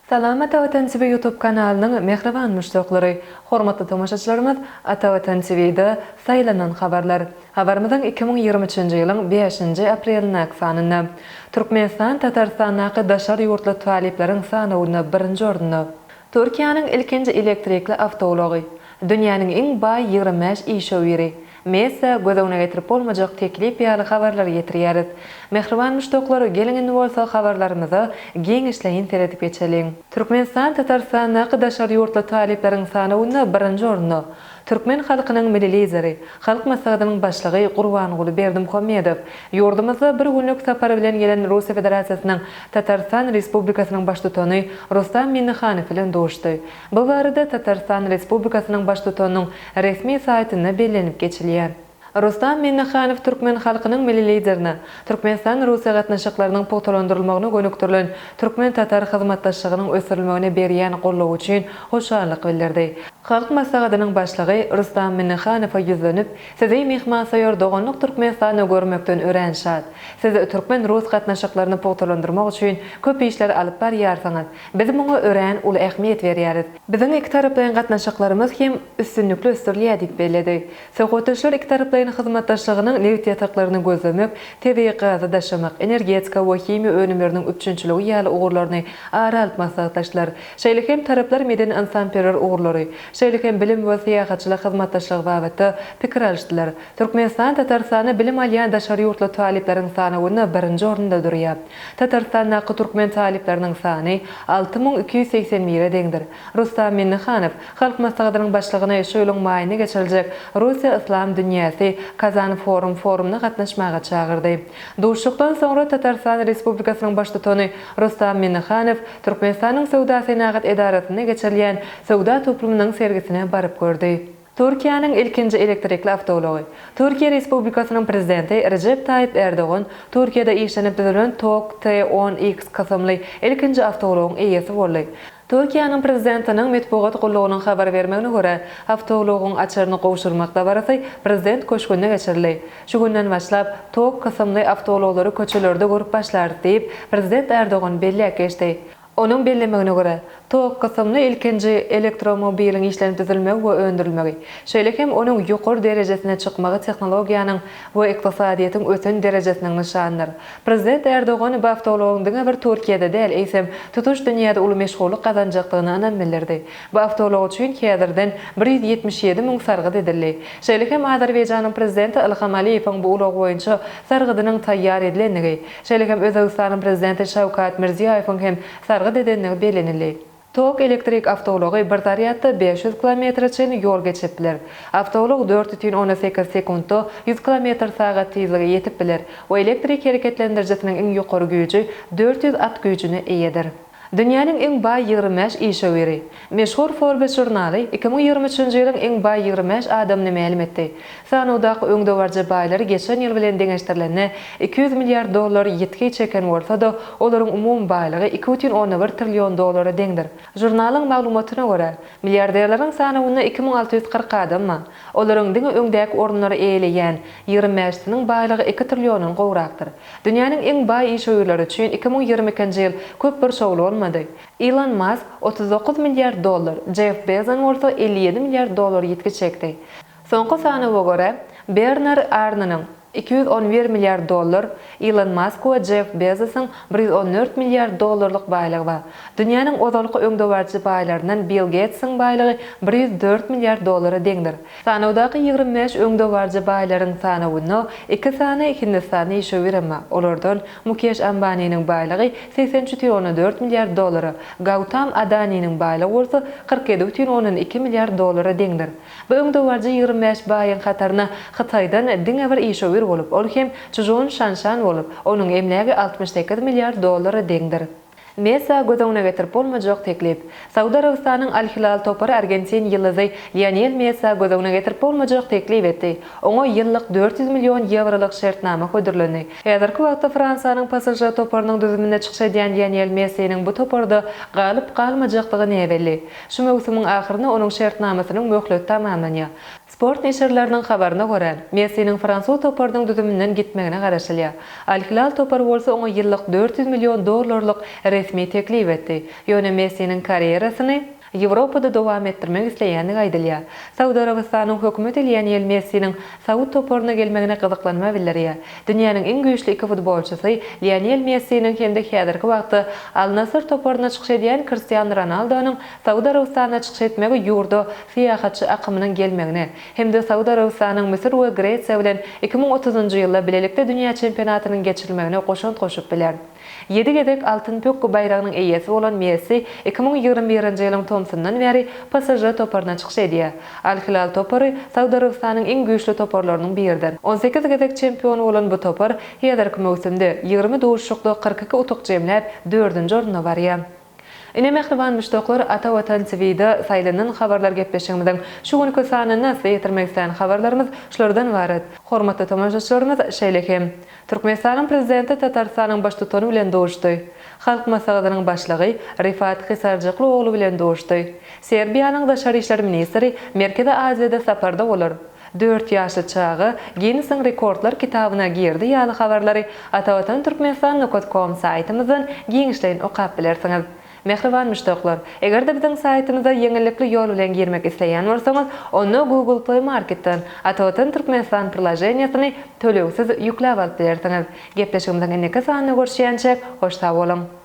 Salam Ata Watan TV YouTube kanalynyň mähriban muşdaklary! Hormatly tomaşaçylarymyz Ata Watan TV-de saýlanan habarlar. Habarymyzyň 2023-nji ýylyň bäşinji aprelindäki sanynda. Türkmenistan Tatarystandaky daşary ýurtly talyplaryň sanawynda birinji orunda. Türkiýäniň ilkinji elektrikli awtoulagy. Dünýäniň iň baý 25 işewüri. Messä göz öňüne getirip bolmajak teklip ýaly habarlary ýetirýäris. Mähriban muşdaklar, geliň indi bolsa habarlarymyza giňişleýin seredip geçeliň. Türkmenistan Tatarystandaky daşary ýurtly talyplaryň sanawynda birinji orunda. Türkmen halkynyň Milli Lideri, Halk Maslahatynyň Başlygy Gurbanguly Berdimuhamedow ýurdumyzda bir günlük sapar bilen gelen Russiýa Federasiýasynyň Tatarystan Respublikasynyň Baştutany Rustam Minnihanow bilen duşdy. Bu barada Tatarystan Respublikasynyň Baştutanynyň resmi saýtynda bellenip geçilýär. Rustam Minnihanow türkmen halkynyň Milli Liderine Türkmenistan-Russiýa gatnaşyklarynyň pugtalandyrylmagyna gönükdirilen türkmen-tatar hyzmatdaşlygynyň ösdürilmegine berýän goldawy üçin hoşallyk bildirdi. Halk Maslahatynyň Başlygy Rustam Minnihanowa ýüzlenip, Sizi myhmansöýer doganlyk Türkmenistanda görmekden örän şat. Siz türkmen-rus gatnaşyklaryny pugtalandyrmak üçin köp işleri alyp barýarsyňyz. Biz muňa örän uly ähmiýet berýäris. Biziň ikitaraplaýyn gatnaşyklarymyz hem üstünlikli ösdürilýär diýip belledi. Söhbetdeşler ikitaraplaýyn hyzmatdaşlygynyň nebit ýataklaryny gözlemek, tebigy gazy daşamak, energetika we himiýa önümleriniň üpjünçiligi ýaly ugurlaryny ara alyp maslahatlaşdylar. Şeýle hem taraplar medeni-ynsanperwer ugurlary, şeýle hem bilim we syýahatçylyk hyzmatdaşlygy babatda pikir alyşdylar. Türkmenistan Tatarystanda bilim alýan daşary ýurtly talyplaryň sanawynda birinji orunda durýar. Tatarystandaky türkmen talyplarynyň sany 6281-e deňdir. Rustam Minnihanow, Halk Maslahatynyň Başlygyny şu ýylyň maýynda geçiriljek Russiýa-Yslam dünýäsi Kazan Forum forumyna gatnaşmaga çagyrdy. Duşuşykdan soňra Tatarystan Respublikasynyň Baştutany Rustam Minnihanow Türkmenistanyň Söwda-senagat edarasynda geçirilýän söwda toplumynyň sergisine baryp gördi. Türkiýäniň ilkinji elektrikli awtoulagy. Türkiýe Respublikasynyň Prezidenti Rejep Taýyp Ärdogan Türkiýede işlenip düzülen Togg T on X kysymly ilkinji awtoulagyň eýesi boldy. Türkiýäniň Prezidentiniň metbugat gullugynyň habar bermegine görä, awtoulagyň açaryny gowşurmak dabarasy Prezident köşgünde geçirildi. Şu günden başlap, Togg kysymly awtoulaglary köçelerde görüp başlarys diýip, Prezident Ärdogan belläp geçdi. Onuň bellemegine görä, tok kysymly ilkinji elektromobiliň işlenip düzülmegi we öndürilmegi, şeýle hem onuň ýokary derejesine çykmagy tehnologiýanyň we ykdysadyýetiň ösen derejesiniň nyşanydyr. Prezident Ärdogan bu awtoulagyň diňe bir Türkiýede däl, eýsem, tutuş dünýäde uly meşhurlyk gazanjakdygyna ynam bildirdi. Bu awtoulag üçin häzirden 177 müň sargyt edildi. Şeýle hem Azerbaýjanyň Prezidenti Ilham Aliýewiň bu ulag boýunça sargydynyň taýýar edilendigi, Şeýle hem Özbegistanyň Prezidenti Şawkat Mirziýoýewiň hem sargyt edendigi bellenildi. Tok elektrik awtoulagy bir zarýadda 500 kilometre çenli ýol geçip biler. Awtoulag 4,8 sekuntda 100 kilometr sagat tizlige ýetip biler we elektrik hereketlendirijisiniň iň ýokary güýji 400 at güýjüne eýedir. Dünýäniň iň baý 25 işewüri. Meşhur Forbes žurnaly 2023-nji ýylyň iň baý 25 adamyny mälim etdi. Sanawdaky öňdebaryjy baýlar geçen ýyl bilen deňeşdirilende 200 milliard dollar ýitgi çeken bolsa-da, olaryň umumy baýlygy 2,1 trillion dollara deňdir. Žurnalyň maglumatyna görä, milliarderleriň sanawynda 2640 adam bar. Olaryň diňe öňdäki orunlary eýeleýän 25-siniň baýlygy iki trilliondan gowrakdyr. Dünýäniň iň baý işewürleri üçin 2022-nji ýyl köp bir şowly bolmady. Ilon Mask 39 milliard dollar, Jeff Bezon bolsa 57 milliard dollar ýitgi çekdi. Soňky sanawa görä, Bernar Arnonyň 211 milliard dollar, Ilon Mask we Jeff Bezosyň 114 milliard dollarlyk baýlygy bar. Dünýäniň ozalky öňdebaryjy baýlaryndan Bill Geýtsiň baýlygy 104 milliard dollara deňdir. Sanawdaky 25 öňdebaryjy baýlaryň sanawynda iki sany hindistanly işewürem bar. Olardan Mukeş Ambaniniň baýlygy 83,4 milliard dollara, Gautam Adaniniň baýlygy bolsa 47,2 milliard dollara deňdir. Bu öňdebaryjy 25 baýyň hataryna Hytaýdan diňe bir işewür bolup, ol hem Çžun Şanşan bolup, onuň emlägi 68 milliard dollara deňdir. Messä göz öňüne getirip bolmajak teklip. Saud Arabystanyň Al-Hilal topary argentin ýyldyzy Lionel Messä göz öňüne getirip bolmajak teklip etdi. Oňa ýyllyk 400 million ýewrolyk şertnama hödürlendi. Häzirki wagtda Fransiýanyň PSŽ toparynyň düzüminde çykyş edýän Lionel Messiniň bu toparda galyp-galmajakdygy näbelli. Şu möwsümiň ahyrynda onuň şertnamasynyň möhleti tamamlanýar. Sport neşirleriniň habaryna görä, Messiniň fransuz toparynyň düzüminden gitmegine garaşylýar. Al-Hilal topary bolsa oňa ýyllyk 400 million dollarlyk resmi teklip etdi. Ýöne Messiniň karýerasyny Ýewropada dowam etdirmek isleýändigi aýdylýar. Saud Arabystanyň hökümeti Lionel Messiniň saud toparyna gelmegine gyzyklanma bildirýär. Dünýäniň iň güýçli iki futbolçysy Lionel Messiniň hem-de häzirki wagtda Al-Nassr toparynda çykyş edýän Kristianu Ronaldonyň Saud Arabystanyna çykyş etmegi ýurda syýahatçy akymynyň gelmegine hem-de Saud Arabystanyň Müsür we Gresiýa bilen 2030-njy ýylda bilelikde dünýä çempionatynyň geçirilmegine goşant goşup biler. Ýedi gezek Altyn pökgi baýragynyň eýesi bolan Messi 2021-nji ýylyň tomsundan bäri PSŽ toparyna çykyş edýär. Al-Hilal topary Saud Arabystanyň iň güýçli toparlarynyň biridir. 18 gezek çempion bolan bu topar häzirki möwsümde 20 duşuşykda 42 utuk jemläp, dördünji orunda barýar. Ine mähriban muşdaklar Ata Watan TVda saýlanan habarlar gepleşigimiziň şu günki sanynda size ýetirmek islän habarlarymyz şulardan ybarat. Hormatly tomaşaçylarymyz şeýle hem Türkmenistanyň Prezidenti Tatarystanyň Baştutany bilen duşdy. Halk Maslahatynyň Başlygy Rifat Hisarjykly ogly bilen duşdy. Serbiýanyň Daşary işler ministri Merkezi Aziýada saparda bolar. Dört ýaşly çaga Ginnesiň rekordlar kitabyna girdi ýaly habarlary Atavatan Türkmenistan nokat kom saýtymyzdan giňişleýin okap bilersiňiz. Mähriban muşdaklar, eger-de biziň saýtymyza ýeňillikli ýol bilen girmek isleýän bolsaňyz, onda Google Play Marketden Atavatan Türkmenistan priloženiýasyny tölegsiz ýükläp alyp bilersiňiz. Gepleşigimiziň indiki sanynda görüşýänçäk, hoş sag boluň!